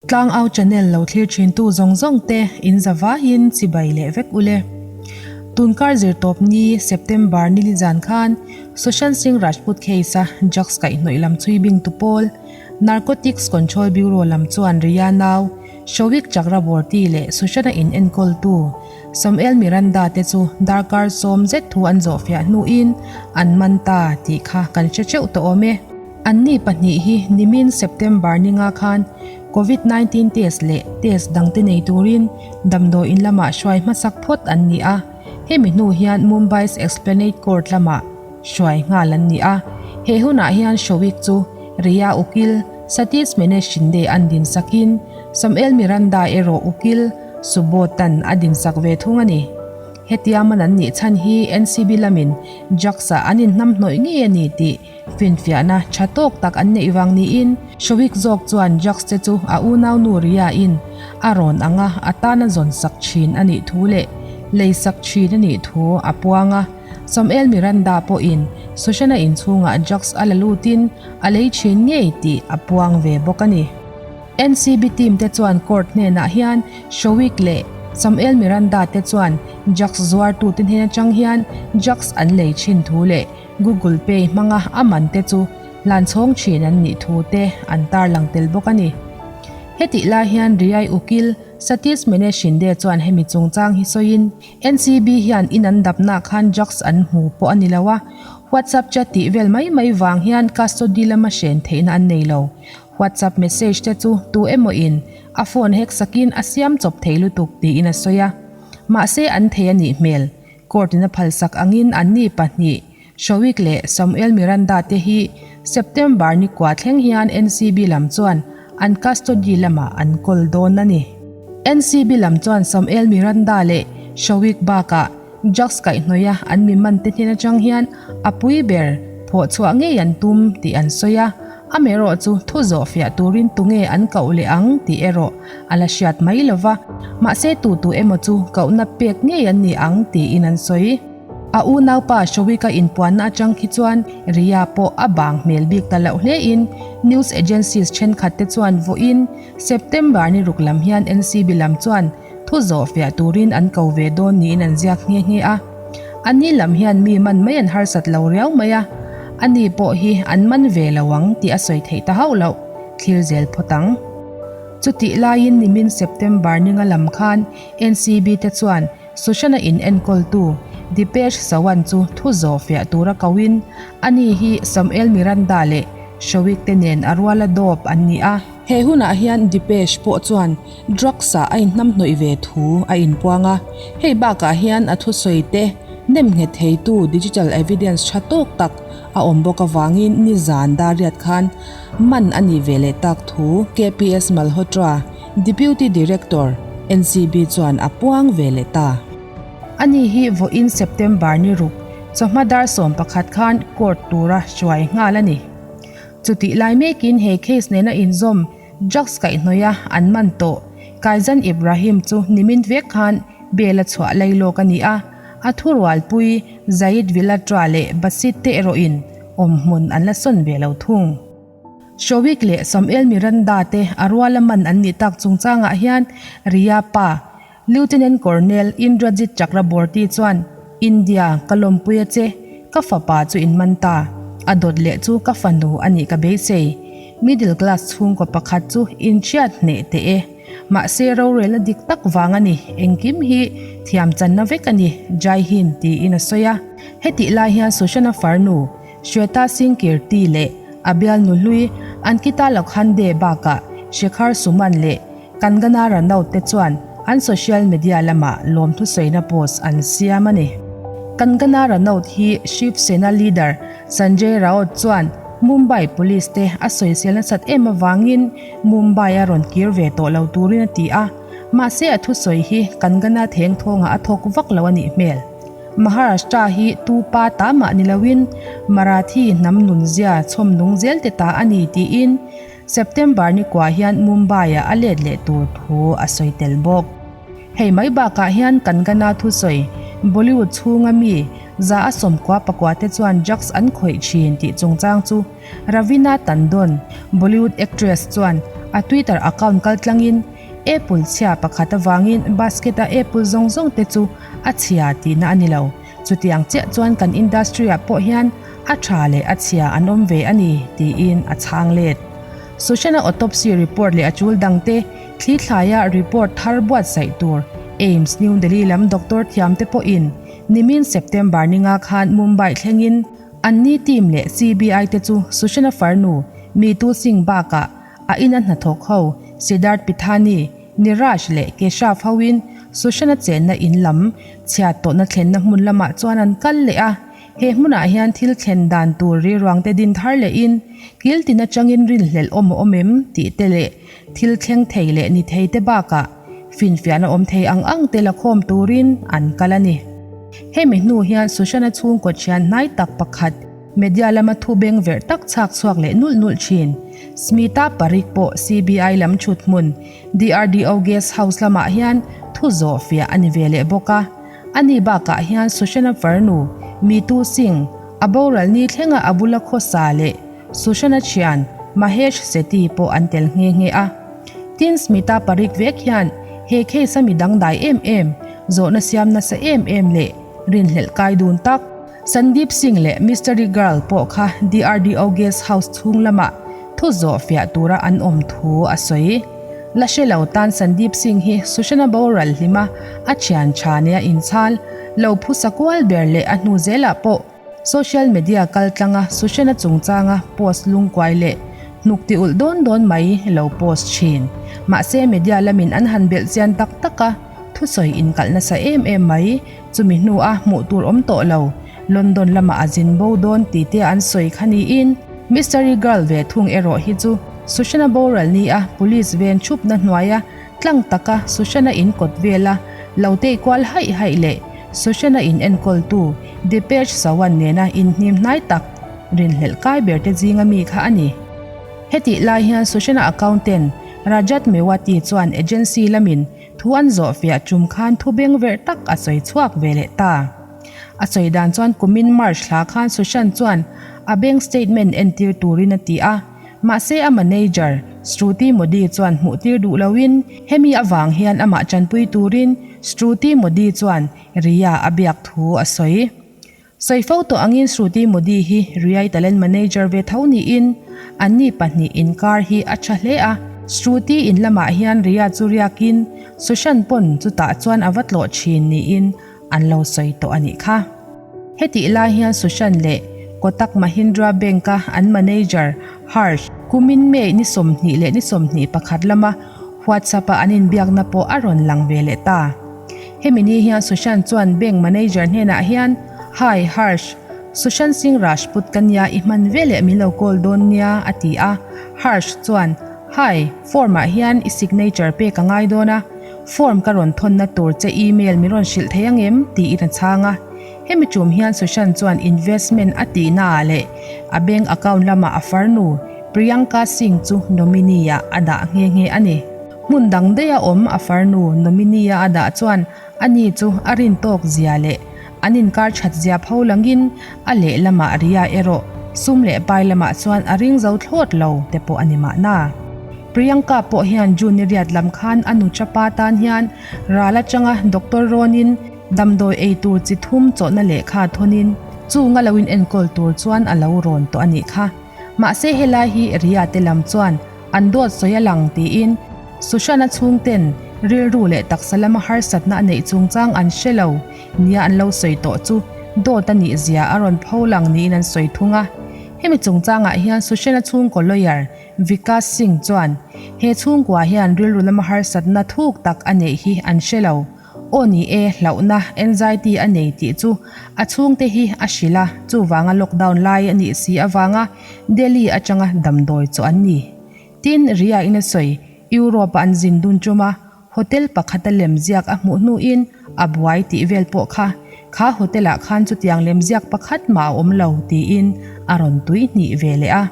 Tlangau channel lo thlir thintu zawng zawng te in zavaiin chibai leh vek ule. Tunkar zirtawp ni September nili zan khan Sushant Singh Rajput case a drugs kaihhnawih lam chhui bingtu pawl Narcotics Control Bureau lam chuan Riya nau Showik Chakraborty leh Sushant-a in enkawltu Samuel Miranda te chu darkar 90 zet thu an zawhfiah hnuin an man ta tih kha kan hre teuh tawh awm e. Anni pahnih hi nimin September ninga khan Covid 19 test leh test dangte nei turin damdawiin lamah hruai hmasak phawt an ni a, hemi hnu hian Mumbai's Esplanade Court lamah hruai nghal an ni a. He hunah hian Showik chu Riya ukil Satish Mene Shinde an dinsakin Samuel Miranda erawh ukil Subodh-a'n a dinsak ve thung a ni. Hetia man an nih chhan hi NCB lamin drugs-ah an inhnamhnawih ngei a ni tih Finfiahna tha tawk tak an neih vang niin Showik zawk chuan drugs te chu a unaunu Riya-in a rawn anga a tana zawn sak thin a nih thu leh lei sak thin a nih thu a puang a. Samuel Miranda pawhin Sushant-a inchhungah drugs a la lutin a lei thin ngei tih a puang ve bawk a ni. NCB team te chuan court hnenah hian Showik leh Samuel Miranda te chuan drugs zuartute hnen atang hian drugs an lei thin thu leh Google Pay hmanga a man te chu hlanchhawng thin an nih thu te an tarlang tel bawk a ni. Hetih lai hian Riyai ukil Satish Mene Shinde chuan hemi chungchang hi sawiin, NCB hian in an dapna khan drugs an hmu pawh a ni lo a, WhatsApp chat tih vel mai mai vang hian custody lama hren theihna an nei lo. WhatsApp message te chu tu emaw in a phone hack sakin a siam chawp thei lutuk tiin a sawi a. Mahse an thei a nih hmel. Court in a phalsak angin anni pahnih, Showik leh Samuel Miranda te hi September ni kua thleng hian NCB lam chuan an custody lamah an kawl dawn a ni. NCB lam chuan Samuel Miranda leh Showik bakah drugs kaihhnawih a an mi man te hnen atang hian a pui ber phawh chhuah ngei an tum tih an sawi a, amaherawh chu thu zawh fiah turin tunge an koh leh ang tih erawh a la hriat mai lo va, mahse tu tu emaw chu kohna pek ngei an ni ang tiin an sawi. A unaupa Showika inpuanna atang khi chuan Riya pawh a bang hmel bik ta loh hlein news agencies thenkhat te chuan vawiin September ni ruk lam hian NCB lam chuan thu zawh fiah turin an ko ve dawn niin an ziak nghe nghe a. Ani lam hian mi man mai an harsat lo riau mai a, ani pawh hi an man ve lo ang tih a sawi theih ta hauh loh, thlir zel phawt ang. Chutih laiin nimin September ninga lam khan NCB te chuan Sushant-a in enkawltu Dipesh Sawant chu thu zawh fiah tura koin ani hi Samuel Miranda leh Showik te nen a ruala dawp an ni a. He hunah hian Dipesh pawh chuan drugs-ah a inhnamhnawih ve thu a inpuang a, hei bakah hian a thusawi te nem nghet theitu digital evidence tha tawk tak a awm bawk avangin nizan dariat khan man a nih ve leh tak thu KPS Malhotra, Deputy Director, NCB chuan a puang ve leh ta. Ani hi vawiin September ni ruk chawhma dar 11 khan court tura hruai nghal a ni. Chutih lai mekin he case nena inzawm drugs kaihhnawih a an man tawh Kaizan Ibrahim chu nimin vek khan bail a chhuah lai lawk a ni a, a thurualpui Zayed Vilatra leh Basit te erawhin awmhmun an la sawn ve lo thung. Showik leh Samuel Miranda te a ruala man an nih tak chungchangah hian Riya pa Lieutenant Colonel Indrajit Chakraborty chuan India ka lawmpui a che, ka fapa chu in man ta, a dawt leh chu ka fanu a nih ka beisei. Middle class chhungkaw pakhat chu inhriat hneh teh e. Mahse rorelna dik tak vang a ni, engkim hi thiam channa vek a ni, Jai Hind tiin a sawi a. Hetih lai hian Sushant-a farnu Shweta Singh Kirti leh a bialnu hlui Ankita Lokhande bakah Shekhar Suman leh Kangana Ranaut te chuan an social media lamah lawmthu sawina post an siam a ni. Kangana Ranaut hi Shiv Sena leader Sanjay Raut chuan Mumbai Police te a sawisel nasat em avangin Mumbai a rawn kir ve tawh lo turin a ti a, mahse a thusawi hi Kangana theng thawngah a thawk vak lo a nih hmel. Maharashtra hi tu pa ta mah ni loin Marathi hnam nunzia chhawm nung zel te ta a ni tiin September ni kuah hian Mumbai-ah a let leh tur thu a sawi tel bawk. Hei mai bakah hian Kangana thusawi Bollywood chhunga mi 194 te chuan drugs an khawih thin tih chungchang chu Raveena Tandon, Bollywood actress chuan A Twitter account kaltlangin Apple chhia pakhat avangin basket-a apple zawng zawng te chu a chhia tihna a ni lo. Chutiang chiah chuan kan industry-ah pawh hian a tha leh a chhia an awm ve a ni, tiin a chhang let. Sushant-a autopsy report leh a chul dangte thli thlaia report thar buatsaih tur AIIMS New Delhi lam doctor thiamte pawhin nimin September ninga khan Mumbai thlengin anni team leh CBI te chu Sushant-a farnu Meetu Singh bakah A ina hnathawk ho Siddharth Pithani, Niraj leh Keshav hoin Sushant-a chenna in lam chhiat tawhna thlenna hmun lamah chuan an kal leh a. He hmunah hian thil thlen dan tur riruangte din thar lehin kil tin atangin rinhlelh awm a awm em tih te leh thil thleng thei leh ni thei te bakah finfiahna awm thei ang ang te la khawm turin an kal a ni. Hemi hnu hian Sushant-a chhungkaw thian hnai tak pakhat Media lama thu beng verh tak chhak chhuak leh nulh nulh thin. Smita Parikh pawh CBI lam thut hmun DRDO Guest House lamah hian thu zawh fiah a ni ve leh bawk a. Ani bakah hian Sushana farnu Mitu Singh, a boral ni thlenga a bula khawsa leh Sushana thian Mahesh Sethi pawh an tel nghe nghe a. Tin Smita Parikh vek hian he case a mi dangdai em em, zawhna siam nasa em em leh rinhlelh kai dun tak, Sandeep Singh leh Mystery Girl pawh kha DRDO Guest House chhung lamah thu zawh fiah tura an awm thu a sawi. La hre lo tan Sandeep Singh hi Sushana boral hlima a thian tha nia inchhal lo phusa kual ber leh a hnu zelah pawh social media kaltlanga Sushana chungchanga post lungkuai leh hnuk ti ulh dawn dawn mai lo post thin. Mahse media lamin an han belh chian tak tak a, thusawi inkalh nasa em em mai. Chumi hnua hmuh tur awm tawh lo, London lamah a zin bo dawn ti te an sawi kha niin, Mystery Girl ve thung erawh hi chu Sushana boral nia police ven chhupna hnuaia tlang taka Sushana in kawt vela lo tei kual haih haih leh Sushana in enkawltu Deepesh Sawant nena inhnim hnai tak rinhlelh kai ber te zinga mi kha a ni. Hetih lai hian Sushana accountant Rajat Mewati chuan agency lamin Thu an zawh fiah tum khan thu beng verh tak a sawi chhuak ve leh ta. A sawi dan chuan kumin March hla khan Sushant chuan a bank statement entir turin a ti a, mahse a manager Shruti Modi chuan hmuhtir duh loin hemi avang hian amah tanpui turin Shruti Modi chuan Riya a biak thu a sawi. Sawi fo tawh angin Shruti Modi hi Riai Talent Manager ve tho niin anni pahnih inkar hi a tha hle a. Shruti in lamah hian Riya chu riakin Sushant pawn chutah chuan a va tlawh thin niin an lo sawi tawh a nih kha. Hetih lai hian Sushant leh Kotak Mahindra Bank-a an manager Harsh kumin May ni 20 leh ni 21 lama WhatsApp-a an inbiakna pawh a rawn lang ve leh ta. Hemi ni hian Sushant chuan bank manager hnenah hian, Hi Harsh, Sushant Singh Rajput ka nia i hman veleh min lo call dawn nia a ti a. Harsh chuan, Hi, form ah hian i signature pek a ngai dawn a, form ka rawn thawnna tur che email min rawn hrilh thei angem? tiin a chhang a. Hemi tum hian Sushant chuan investment a tihna ah leh a bank account lamah a farnu Priyanka Singh chu nominee ah a dah nghe nghe a ni. Hmun dang daiha awm a farnu nominee-a a dah chuan ani chu a rin tawk zia leh an inkar that zia pho langin a lehlamah Riya erawh sum leh pai lamah chuan a ring zo thlawt lo te pawh a ni mahna. Priyanka pawh hian June ni riat lam khan a nu chapa tan hian ral atanga doctor rawnin damdawi ei tur chi thum chawhna lehkha thawnin chung a lo inenkawl tur chuan a lo rawn tawh a nih kha. Mahse helai hi Riya te lam chuan An dawt sawi a lang tiin Sushant-a chhungten rilru leh taksa lama harsatna a neih chungchang an hre lo nia an lo sawi tawh chu dawt a nih zia a rawn pho lang niin an sawi thung a. Hemi chungchangah hian Sushant-a chhungkaw lawyer Vikas Singh chuan he chhungkua hian rilru lama harsatna thuk tak a neih hi an hre lo. Aw ni e, hlauhna, anxiety, a nei tih chu a chhungte hi a hrilh a, chuvanga lockdown lai a nih si avanga Delhi atanga damdawi chu an ni. Tin, Riya in a sawi, Europe-a an zin dun tum a, hotel pakhata lemziak a hmuh hnuin a buai tih vel pawh kha, kha hotel-ah khan chutiang lemziak pakhat mah a awm lo tiin a rawn tui hnih ve leh a.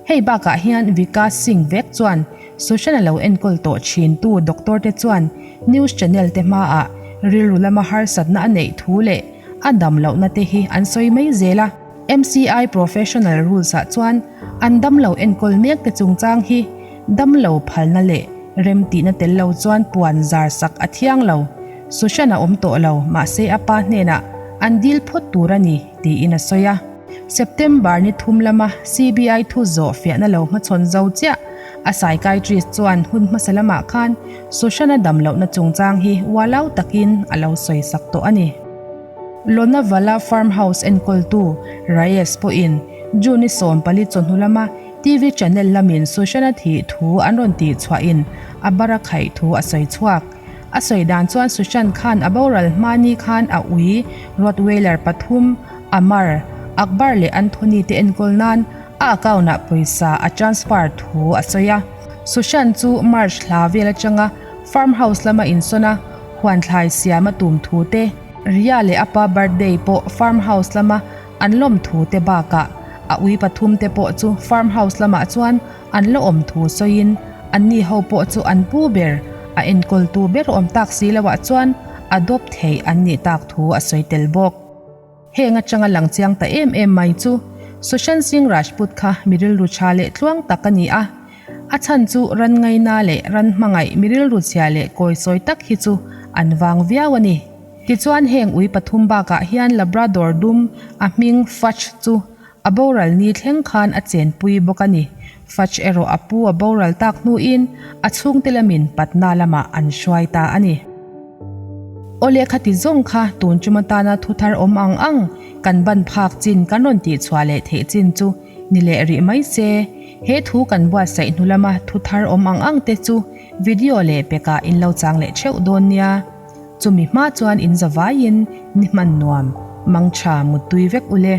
Hei bakah hian Vikas Singh vek chuan Sushant-a lo enkawl tawh thintu doctor te chuan news channel te hmaah rilru lama harsatna a neih thu leh a dam lohna te hi an sawi mai zel a. MCI Professional Rules ah chuan an damlo enkawl mek te chungchang hi. Damlo phalna leh remtihna tel lo chuan puan zar sak a thiang lo. Sushant a awm tawh lo, mahse a pa hnenah an dil phawt tur a ni, tiin a sawi a. September ni thum lama CBI thu zawh fiahna lo hmachhawn zo chiah a psychiatrist chuan hun hmasa lamah khan Sushant-a dam lohna chungchang hi ualau takin a lo sawi sak tawh a ni. Lonavala farm house enkawltu Reyes pawhin June ni 14 chawhnu lama TV channel lamin Sushant-a thih thu an rawn tih chhuahin a bara khaih thu a sawi chhuak. A sawi dan chuan Sushant khan a boral hmani khan a ui Rottweiler pathum, Amar, Akbar leh Anthony te enkawl nan a account ah pawisa a transfer thu a sawi a. Sushant chu March hla vel atanga farm house lama insawn a, huan thlai siam a tum thu te, Riya leh a pa birthday pawh farm house lama an lawm thu te bakah a ui pathum te pawh chu farm house lamah chuan an la awm thu sawiin anni ho pawh chu an pu ber a enkawltu ber awm tak si loah chuan adopt theih an nih tak thu a sawi tel bawk. Heng atanga lang chiang ta em em mai chu Sushant Singh Rajput kha mi rilru tha leh tluang tak a ni a, a chhan chu ran ngaina leh ran hmangaih mi rilru chhia leh kawisawi tak hi chu an vang viau a ni. Tichuan heng ui pathum bakah hian Labrador dum a hming Fudge chu a boral ni thleng khan a chenpui bawk a ni. Fudge erawh a pu a boral tak hnuin a chhungte lamin Patna lamah an hruai ta a ni. Aw lehkha ti zawng kha tun tum atana thu thar awm ang ang kan ban phak chin kan rawn tih chhuah leh theih chin chu ni leh rih mai se. He thu kan buatsaih hnu lama thu thar awm ang ang te chu video leh pekah in lo chang leh theuh dawn nia. Chumi hma chuan in zavaiin ni hman nuam, mangtha muttui vek ule.